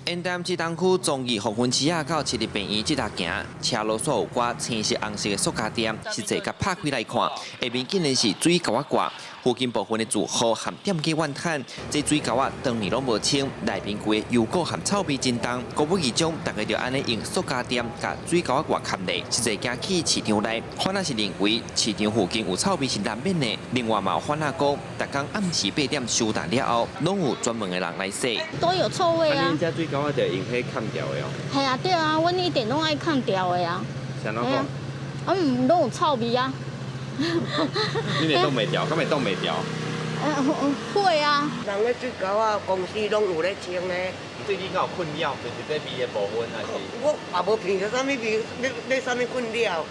沿台南市東區忠義園分區仔到市立病院這搭行，車路煞有寡青色、紅色的塑膠墊，實際共拍開來看，下面竟然是水溝仔蓋。附近部分的住戶和店家怨嘆，這水溝仔長年攏無清，內面規個油垢和臭味真重。高不議長，大家就按呢用塑膠墊共水溝仔蓋崁咧，實際驚去市場內，反而是認為市場附近有臭味是難免的。另外嘛有反映講，逐工暗時8點收檔了後，攏有專門的人來洗。都有臭味啊。這水溝仔就用彼崁掉的哦。係啊，對啊，阮一點攏愛崁掉的啊。是按怎講？嗯，攏有臭味啊。你會擋袂牢，敢會擋袂牢？會啊。人咧水溝仔公司攏有咧清的。對你敢有困擾，就是這味的部分，還是？我也無聞著啥物味，咧啥物困擾。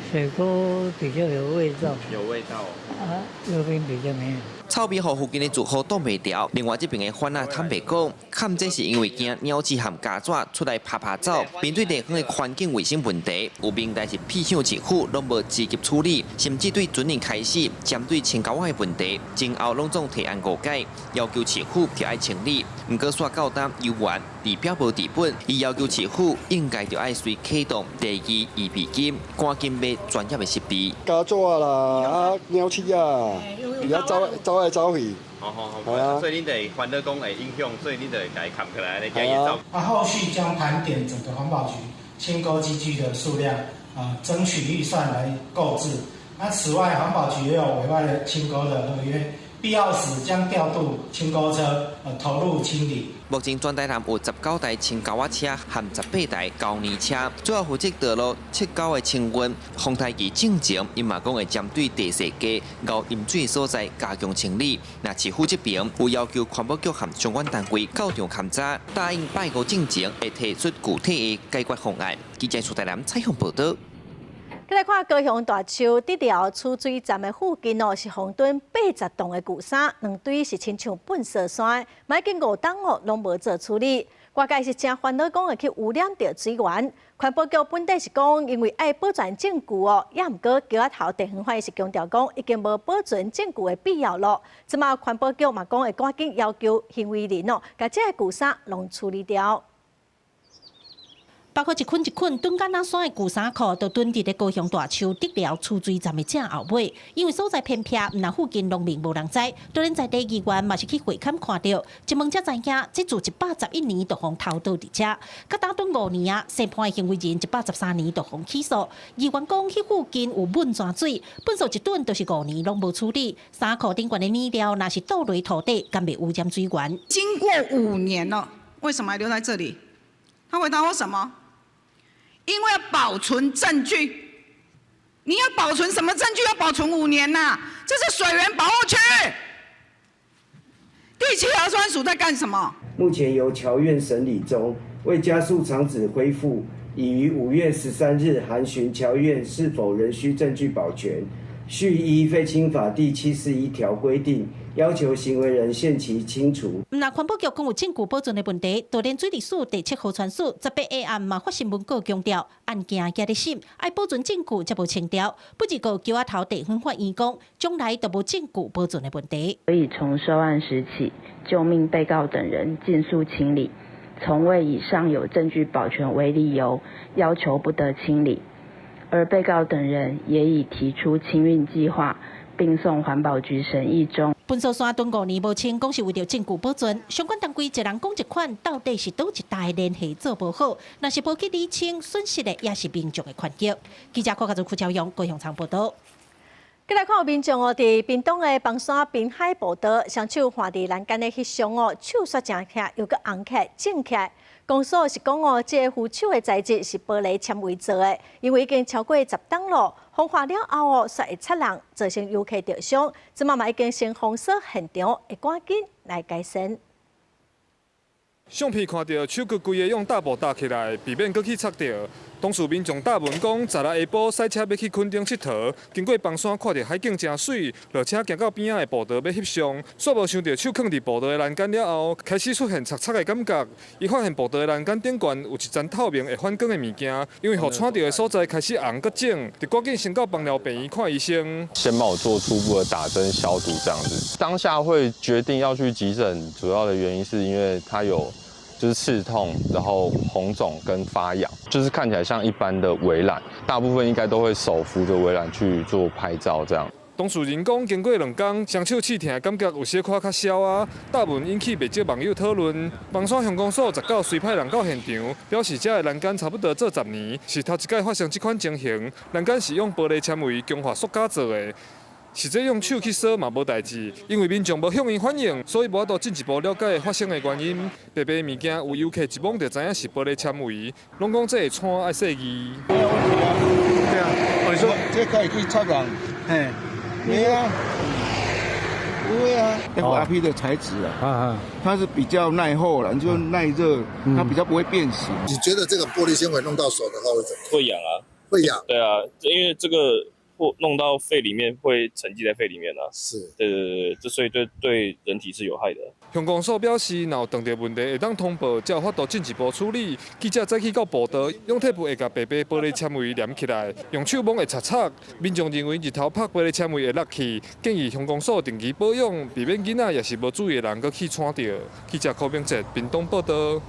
水溝比較有味道。有味道。啊，右邊比較沒有。臭味予附近的住戶擋袂牢，另外這邊的番仔坦白講，崁這是因為驚鳥鼠和曱甴出來趴趴走。面對地方的環境衛生問題，有明代是屁向市府攏無積極處理，甚至對今年開始針對清溝仔的問題，前後攏總提案五擺，要求市府著愛清理。毋過煞到今猶原治標無治本，伊要求市府應該著愛隨啟動第二預備金，趕緊買專業的設備。曱甴啦，啊鳥鼠啊，伊遐走走來走去。好好好，係啊，所以恁就會煩惱講會影響，所以恁就會共伊崁起來，按呢驚伊走。啊，後續將盤點整個環保局清溝機具的數量，啊，爭取預算來購置。那此外，環保局也有委外的清溝的合約，必要時將調度清溝車，投入清理。目前全台南有19台清溝仔車和18台膠泥車，主要負責道路切溝的清運。風台期進前，𪜶嘛講會針對地勢低、漚淹水所在加強清理。若市府這邊有要求環保局和相關單位到場勘查，答應拜五進前會提出具體的解決方案。記者蘇台南採訪報導。來看高雄大樹竹寮取水站的附近哦，是予囤80棟的舊衫，兩堆是親像糞埽山，嘛已經5冬哦，攏無做處理。外界是誠煩惱，講會去污染著水源。環保局本底是講，因為愛保全證據哦，也毋過橋仔頭地方法院是強調講，已經無保存證據的必要咯。這馬環保局嘛講會趕緊要求行為人哦，共這个舊衫攏處理掉。包括一捆一捆囤甲若山的舊衫褲，都囤佇咧高雄大樹竹寮取水站的正後尾。因為所在偏僻，毋但附近農民無人知，就連在地議員嘛是去會勘看著，一問才知影，這自111年就予偷倒佇遮，佮打囤5年啊，宣判的行為人113年就予起訴。議員講，彼附近有汶泉水，糞埽一囤就是5年攏無處理，衫褲頂懸的物料若是倒落土底，敢袂污染水源？經過5年了，為什麼還留在這裡？他回答我什麼？因為要保存證據，你要保存什麼證據？要保存5年吶？這是水源保護區，第七核酸署在幹什麼？目前由僑院審理中，為加速廠址恢復，已於5月13日函詢僑院是否仍需證據保全，續依廢清法第71條規定，要求行為人限期清除。毋但環保局講有證據保存的問題，就連水利署第七河川署18號暗嘛發新聞稿強調，案件還咧審，愛保存證據才無清掉。不過橋仔頭地方法院講，將來都無證據保存的問題。所以從收案時起，就命被告等人盡速清理，從未以尚有證據保全為理由要求不得清理，而被告等人也已提出清運計劃，並送環保局審議中。糞埽山囤5年無清，講是為著證據保存。相關單位一人講一款，到底是佗一大的聯繫做無好，若是無去理清，損失的也是民眾的權益。記者郭家祖、傅昭勇高雄場報道。繼來看有民眾哦，佇屏東的枋山濱海步道，雙手橫佇欄杆的翕相哦，手煞誠疼，又閣紅起來、腫起來。公所是講哦，這個扶手的材質是玻璃纖維做的，因為已經超過10冬咯，風化了後哦，煞會擦人，造成遊客著傷。這馬嘛已經先封鎖現場，會趕緊來改善。相片看著手閣規个用罩布罩起來，避免閣去擦著。當事民眾答問講，十六下晡駛車欲去墾丁𨑨迌，經過枋山看著海景誠媠，落車行到邊仔的步道欲翕相，煞無想著手囥佇步道的欄杆了後，開始出現擦擦的感覺。伊發現步道的欄杆頂懸有一層透明會反光的物件，因為予揤著的所在開始紅閣腫，就趕緊先到枋寮病院看醫生。先幫我做初步的打針消毒，這樣子。當下會決定要去急診，主要的原因是因為他有就是刺痛，然後紅腫跟發癢，就是看起來像一般的圍欄，大部分應該都會手扶着圍欄去做拍照這樣。當事人講，經過兩工，雙手刺疼的感覺有小可較消啊。大問引起袂少網友討論。枋山鄉公所19隨派人到現場，表示這个欄杆差不多做10年，是頭一擺發生這款情形。欄杆是用玻璃纖維強化塑膠做的。實際用手去掃嘛無代誌，因為民眾無向𪜶反映，所以無法度進一步了解發生的原因。白白物件有遊客一摸就知影是玻璃纖維，攏講這會揤愛細膩。沒有問題啊，對啊，你說這可以去插人，嘿，沒啊，不會啊，FRP 的材質啊，它是比較耐厚啦，就耐熱，它比較不會變形。你覺得這個玻璃纖維弄到手的話會怎麼？會癢啊，會癢。對啊，因為這個。或弄到肺裡面會沉積在肺裡面啊，是，對對對對，這所以對對人體是有害的。鄉公所表示，若有碰著問題，會當通報，才有法度進一步處理。記者再去到步道，用鐵布會共白白玻璃纖維黏起來，用手摸會擦擦。民眾認為日頭曬玻璃纖維會落去，建議鄉公所定期保養，避免囡仔抑是無注意的人閣去揤著。記者柯明哲屏東報道。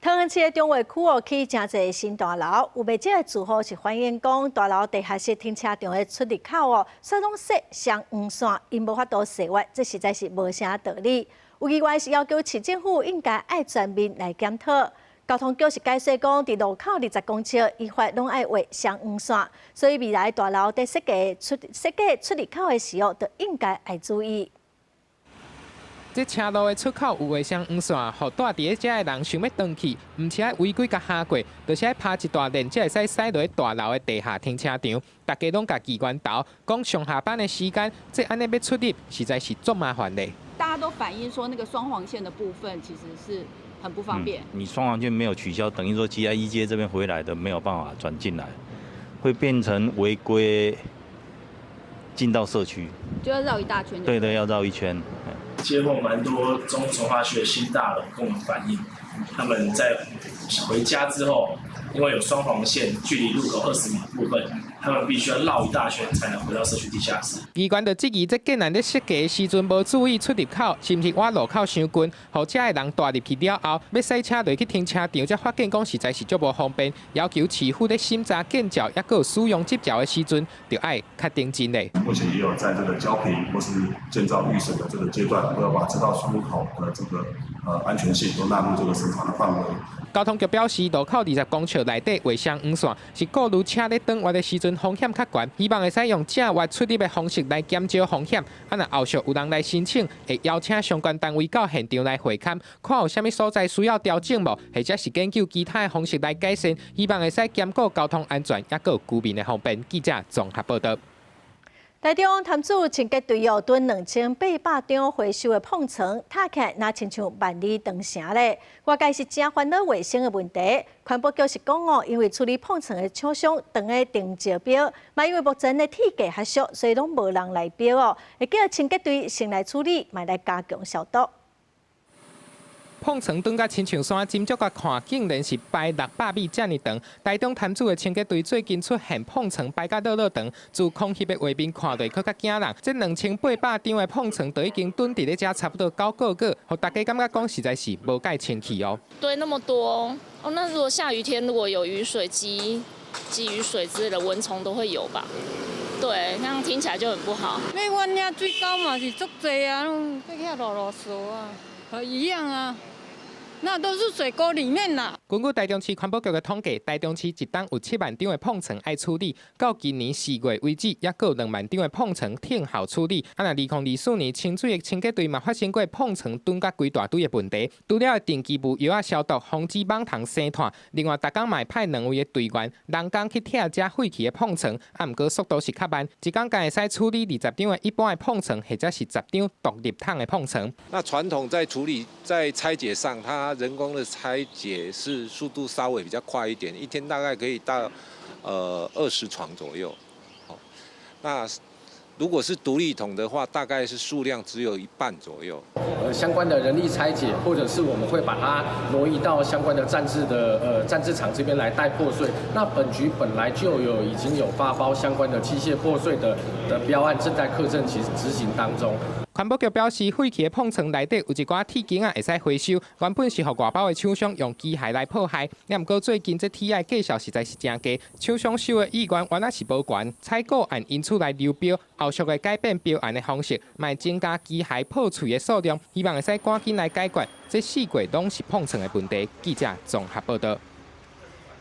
桃園市的中和區哦，起誠濟新大樓，有袂少的住戶是反映講，大樓地下室停車場的出入口哦，煞攏設雙黃線，𪜶無法度踅越，這實在是無啥道理。有議員是要求市政府應該愛全面來檢討。交通局是解釋講，佇路口20公尺依法攏愛畫雙黃線，所以未來大樓佇設計出入口的時候，就應該愛注意。這車路的出口有畫雙黃線，予蹛佇咧遮的人想欲轉去，毋是愛違規共踅過，就是愛拍一大輪，才會使駛落去大樓的地下停車場。大家攏共議員投講上下班的時間，這按呢欲出入，實在是足麻煩的。大家都反映說，那個雙黃線的部分其實是很不方便。你雙黃線沒有取消，等於說其他一街這邊回來的沒有辦法轉進來，會變成違規進到社區，就要繞一大圈。對對，要繞一圈。接獲蠻多中重劃區的新大樓跟我們反映，他們在回家之後，因為有雙黃線，距離路口20米部分，他們必須要繞一大圈才能回到社區地下室。議員就質疑，這竟然咧設計的時陣無注意出入口，是毋是倚路口傷近，予遮的人蹛入去了後，欲駛車落去停車場，才發現講實在是足無方便，要求市府咧審查建照，抑閣有使用執照的時陣，就愛較認真咧。目前也有在這個交評或是建造預審的這個階段，都要把這道出入口的這個安全性都納入這個審查的範圍。交通局表示，路口20公尺內底畫雙黃線，是顧慮車咧轉彎的時陣風險較懸，希望會使用正彎出入的方式來減少風險。啊，若後續有人來申請，會邀請相關單位到現場來會勘，看有啥物所在需要調整無，或者是研究其他的方式來改善，希望會使兼顧交通安全，抑閣有居民的方便。記者綜合報道。台中潭子清潔隊哦，囤2800張回收的膨床，疊起來若親像萬里長城咧。外界是誠煩惱衛生的問題。環保局是講哦，因為處理膨床的廠商當咧訂招標，嘛因為目前的鐵價較俗，所以攏無人來標哦。會叫清潔隊先來處理，嘛來加強消毒。膨床囤甲親像山，斟酌共看，竟然是排600米遮爾長。台中潭子的清潔隊最近出現膨床排甲落落長，自空翕的畫面看落閣較驚人。這2800張的膨床都已經囤佇咧遮差不多9個月，予大家感覺講實在是無蓋清氣哦。堆那麼多哦，那如果下雨天如果有雨水積積雨水之類的，蚊蟲都會有吧？對，那樣聽起來就很不好。你阮遐水溝嘛是足濟啊，攏閣遐囉囉嗦啊，一樣啊。那都是水溝裡面啦。根據台中市環保局的統計，台中市一冬有7萬張的膨床愛處理，到今年4月為止，猶閣有2萬張的膨床等候處理。啊，若2024年清水的清潔隊嘛發生過膨床囤甲規大堆的問題，除了定期用藥仔消毒，防止蠓蟲生湠，另外逐工嘛會派兩位的隊員，人工去拆這廢棄的膨床。啊，毋過速度是較慢，一工干會使處理20張的一般的膨床，或者是10張獨立桶的膨床。那傳統在處理在拆解上，它人工的拆解是速度稍微比較快一點，一天大概可以到20床左右。那如果是獨立桶的話，大概是數量只有一半左右。相關的人力拆解，或者是我們會把它挪移到相關的暫置場這邊來待破碎。那本局本來就有已經有發包相關的機械破碎的標案，正在課證其執行當中。環保局表示，廢棄的膨床內底有一寡鐵筋仔會使回收，原本是予外包的廠商用機械來破壞。毋過最近這鐵仔價數實在是誠低，廠商收的意願原來是無懸，採購案因此來流標，後續會改變標案的方式，嘛增加機械破碎的數量，希望會使趕緊來解決這四季攏是膨床的問題。記者綜合報道。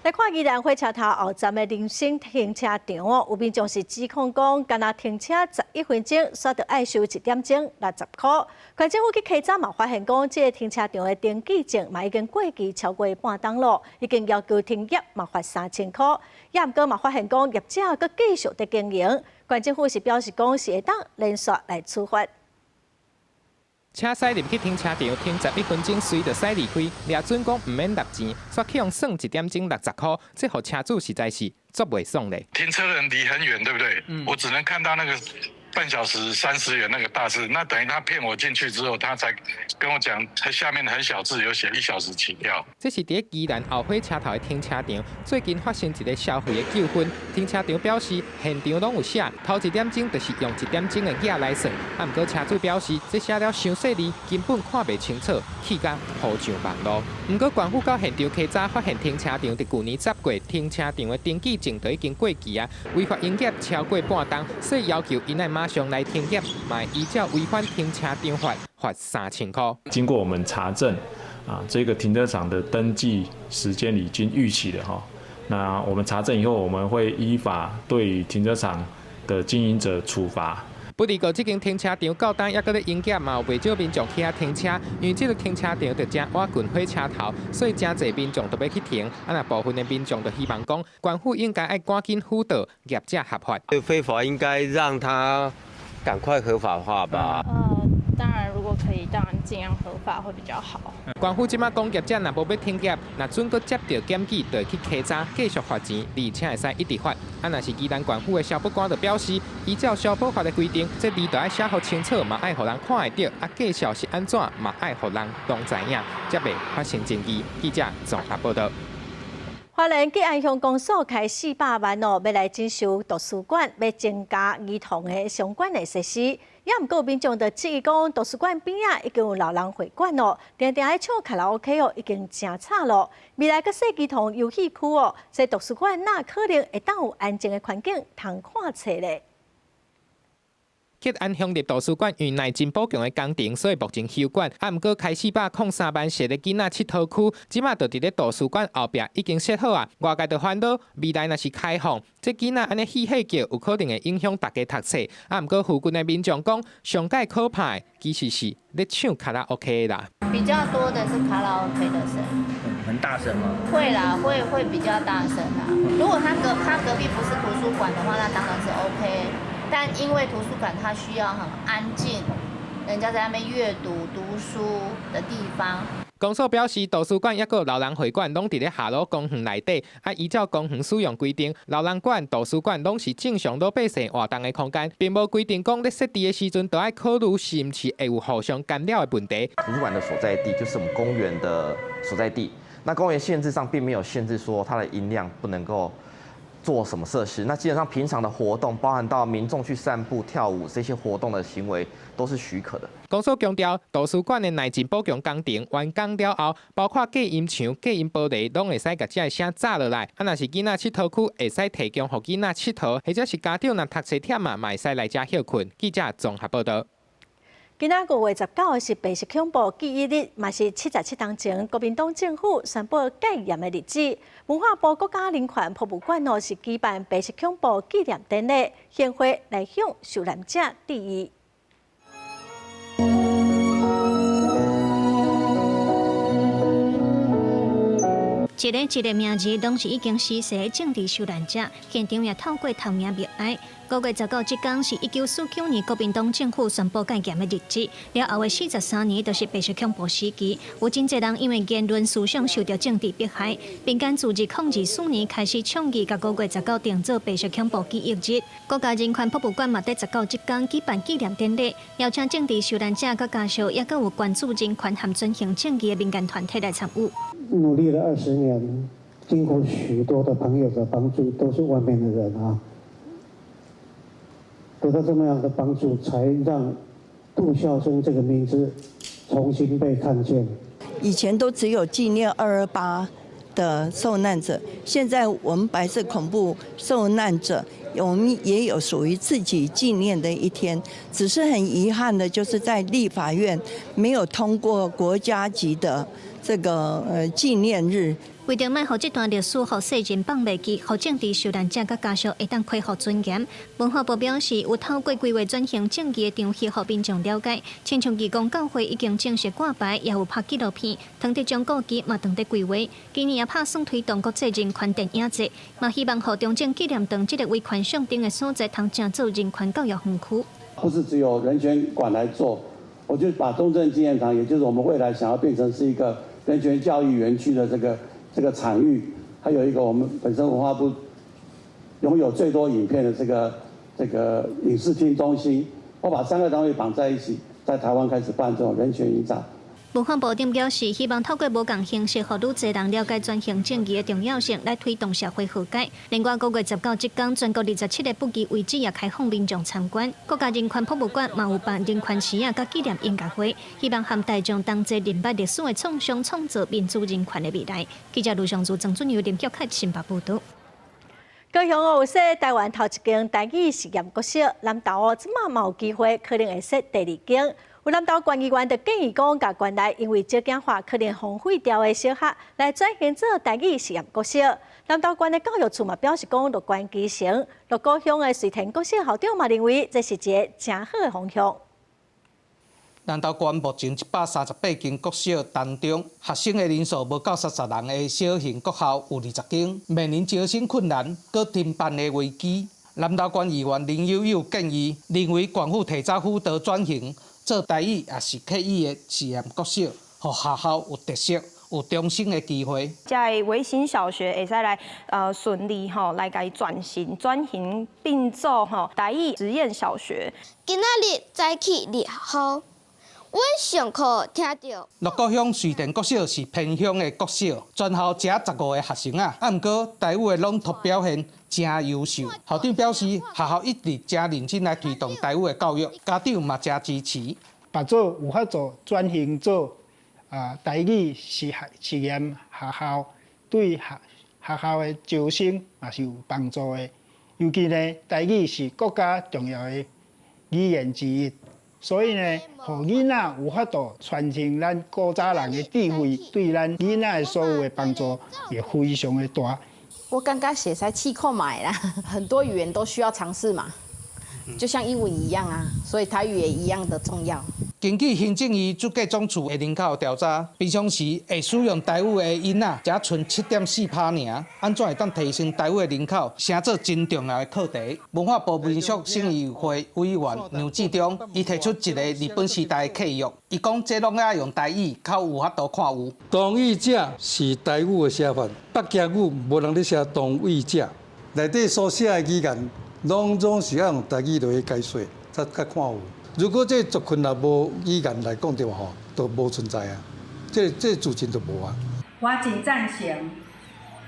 來看宜蘭火車頭後站的人生停車場哦，有民眾是指控講，干焦停車11分鐘，煞著愛收一點鐘60箍。縣政府去稽查嘛，發現講，這个停車場的登記證嘛已經過期超過半冬咯，已經要求停業嘛罰3000箍。也毋過嘛發現講，業者閣繼續佇經營。縣政府是表示講，是會當連續來處罰。車駛入去停車場，停11分鐘，隨就使離開。掠準講毋免納錢，煞去予算一點鐘60箍，這予車主實在是足袂爽咧。停車人離很遠，對不對？我只能看到那個半小時30元那個大字，那等於他騙我進去之後，他才跟我講，他下面很小字有寫一小時起跳。這是佇宜蘭後火車頭的停車場，最近發生一個消費的糾紛。停車場表示，現場攏有寫，頭一點鐘就是用一點鐘的額來算。啊，毋過車主表示，這寫了傷細膩，根本看袂清楚，氣甲浮上網路。毋過縣府到現場稽查，發現停車場佇舊年10月停車場的登記證就已經過期啊，違法營業超過半冬，所以要求𪜶愛馬上來停業，嘛會依照違反停車場法罰3000箍。經過我們查證，啊，這個停車場的登記時間已經逾期了哈。那我們查證以後，我們會依法對停車場的經營者處罰。不過，這間停車場到今猶閣咧營業，嘛有袂少民眾去遐停車。因為這个停車場就正倚近火車頭，所以誠濟民眾都欲去停。啊，若部分的民眾就希望講，縣府應該愛趕緊輔導業者合法。非法應該讓他趕快合法化吧。當然，如果可以，當然盡量合法會比較好。縣府這馬講業者若無欲停業，若準閣接著檢舉，就會去稽查，繼續罰錢，而且會使一直罰。啊，若是宜蘭縣府的消保官就表示，依照消保法的規定，這字著愛寫予清楚，嘛愛予人看會著。啊，價數是按怎，嘛愛予人攏知影，才袂發生爭議。記者綜合報道。花蓮吉安鄉公所開400萬哦，欲來整修圖書館，欲增加兒童的相關的設施。也毋過民眾就質疑講，圖書館邊仔已經有老人會館咯，定定愛唱卡拉 OK 哦，已經誠吵咯。未來閣設兒童遊戲區哦，這圖書館哪可能會當有安靜的環境通看冊咧？吉安鄉立圖書館因為內真補強的工程，所以目前休館。啊，毋過開403萬設的囡仔𨑨迌區，這馬就佇咧圖書館後壁已經設好啊。外界就煩惱，未來若是開放，這囡仔按呢嬉戲叫，有可能會影響大家讀冊。啊，毋過附近的民眾講，上蓋可怕的其實是咧唱卡拉 OK 啦。比較多的是卡拉 OK 的聲音。很大聲嗎？會啦，會比較大聲啦。如果他隔壁不是圖書館的話，那當然是 OK。但因為圖書館它需要很安靜，人家在那邊閱讀讀書的地方。公所表示，圖書館抑閣老人會館攏佇咧下魯公園內底，啊，依照公園使用規定，老人館、圖書館攏是正常老百姓活動的空間，並無規定講咧設置的時陣著愛考慮是毋是會有互相干擾的問題。圖書館的所在地就是我們公園的所在地，那公園限制上並沒有限制說它的音量不能夠做什麼設施，那基本上平常的活動，包含到民眾去散步、跳舞這些活動的行為，都是許可的。公所強調，圖書館的內置補強工程完工了後，包括隔音牆、隔音玻璃，攏會使共這个聲罩落來。啊，若是囡仔𨑨迌區，會使提供予囡仔𨑨迌，或者是家長若讀冊忝啊，嘛會使來遮歇睏。記者綜合報道。今仔5月19是白色恐怖記憶日，嘛是77冬前國民黨政府宣布戒嚴的日子。文化部國家人權博物館哦是舉辦白色恐怖紀念典禮，獻花來向受難者致意。一個一個名字攏是已經逝世的政治受難者，現場也透過投名默哀。5月19這天是1949年國民黨政府宣布戒嚴的日子，了後的43年就是白色恐怖時期，有真濟人因為言論思想受到政治迫害。民間自2024年開始倡議，共5月19定做白色恐怖記憶日。國家人權博物館嘛，佇19這天舉辦紀念典禮，邀請政治受難者佮家屬，抑閣有關注人權和轉型正義的民間團體來參與。努力了20年，經過許多的朋友的幫助，都是外面的人啊，得到這麼樣的幫助，才讓杜孝生這個名字重新被看見。以前都只有紀念228的受難者，現在我們白色恐怖受難者，我們也有屬於自己紀念的一天。只是很遺憾的，就是在立法院沒有通過國家級的這個紀念日。為著莫予這段歷史予世人放袂記，予政治受難者佮家屬會當恢復尊嚴。文化部表示，有透過規劃轉型正義的場戲，予民眾了解。親像義工教會已經正式掛牌，也有拍紀錄片，唐德宗故居嘛當佇規劃。今年也拍算推動國際人權電影節，嘛希望予中正紀念堂這個維權象徵的所在，通成做人權教育園區。不是只有人權館來做，我就把中正紀念堂，也就是我們未來想要變成是一個人權教育園區的這個場域，還有一個我們本身文化部擁有最多影片的這個影視廳中心，我把三個單位綁在一起，在台灣開始辦這種人權影展。文化部長表示，希望透過無仝形式，予愈濟人了解轉型正義的重要性，來推動社會和解。另外，5月19這天，全國27個不記遺址也開放民眾參觀。國家人權博物館嘛有辦人權時仔佮紀念音樂會，希望和大眾同齊認捌歷史的創傷，創造民主人權的未來。記者盧尚如、曾俊佑、林玉凱新北報導。高雄有設台灣頭一間台語實驗國小，南投哦，這馬嘛有機會可能會設第二間。有南投縣議員就建議講，共縣內因為少子化可能荒廢掉的小學來轉型做台語實驗國小。南投縣的教育處嘛表示講，樂觀其成。鹿谷鄉的瑞田國小校長嘛認為，這是一个誠好的方向。南投縣目前138間國小當中，學生的人數無夠30人的小型國校有20間，面臨招生困難、閣停辦的危機。南投縣議員林悠悠建議，認為縣府提早輔導轉型。做台語抑是客語的實驗國小，予學校有特色、有重生的機會。這个微型小學會使來順利吼來共伊轉型變做吼台語實驗小學。今仔日早起落雨，阮上課聽著。鹿谷鄉瑞田國小是偏鄉的國小，全校只15個學生啊，啊，毋過台語的朗讀表現誠優秀。校長表示，學校一直誠認真來推動台語的教育，家長嘛誠支持。別做有法度轉型做台語實驗學校，對學校的招生嘛是有幫助的。尤其呢，台語是國家重要的語言之一，所以呢，予囡仔有法度傳承咱古早人的智慧，對咱囡仔的所有的幫助會非常的大。我感覺是會使試看覓啦，很多語言都需要嘗試嘛，就像英文一樣啊，所以台語也一樣的重要。根據行政院主計總處的人口調查，平常時會使用台語的囡仔，才賰7.4%爾，按怎會當提升台語的人口，成做真重要的課題。文化部民俗審議會委員梁志忠，伊提出一個日本時代的契約，伊講這攏愛用台語，較有法度看有。同語者是台語的寫法，北京語無人咧寫同語者，內底所寫的語言，攏總是愛用台語來解說，才較看有。如果這族群若無語言來講的話，吼，就無存在啊，這自信就無啊。我真贊成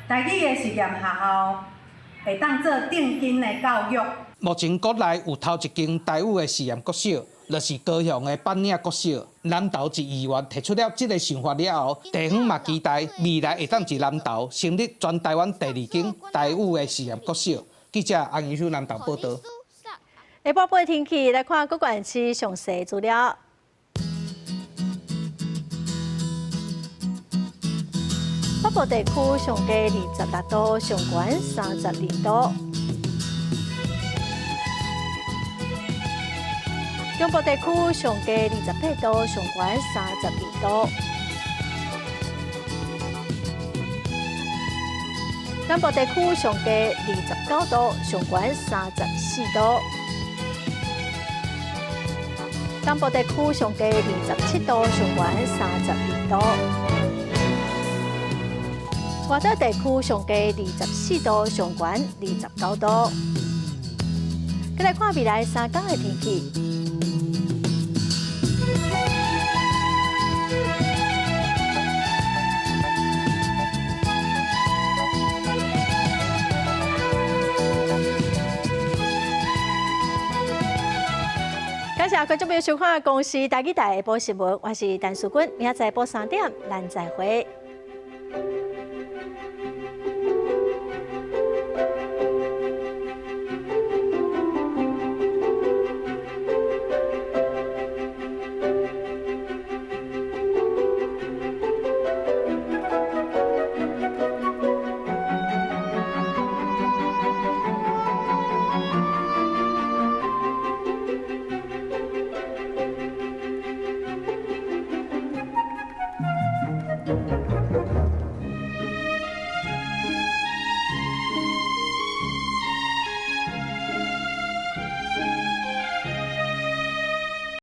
台語的實驗學校會當做正經的教育。目前國內有頭一間台語的實驗國小，就是高雄的板嶺國小。南投一議員提出了這个想法了後，地方嘛期待未來會當佇南投成立全台灣第二間台語的實驗國小。記者安怡秀南投報導。下晡的天氣來看各縣市詳細資料。北部地區上低26度，上懸32度。中部地區上低28度，上懸32度。南部地區上低29度，上懸34度。東部地區上低27度，上懸32度。外島地區上低24度，上懸29度。再來看未來3天的天氣。感謝觀眾朋友收看《公視台語台》下晡新聞，我是陳淑君，明仔載晡3點，咱再會。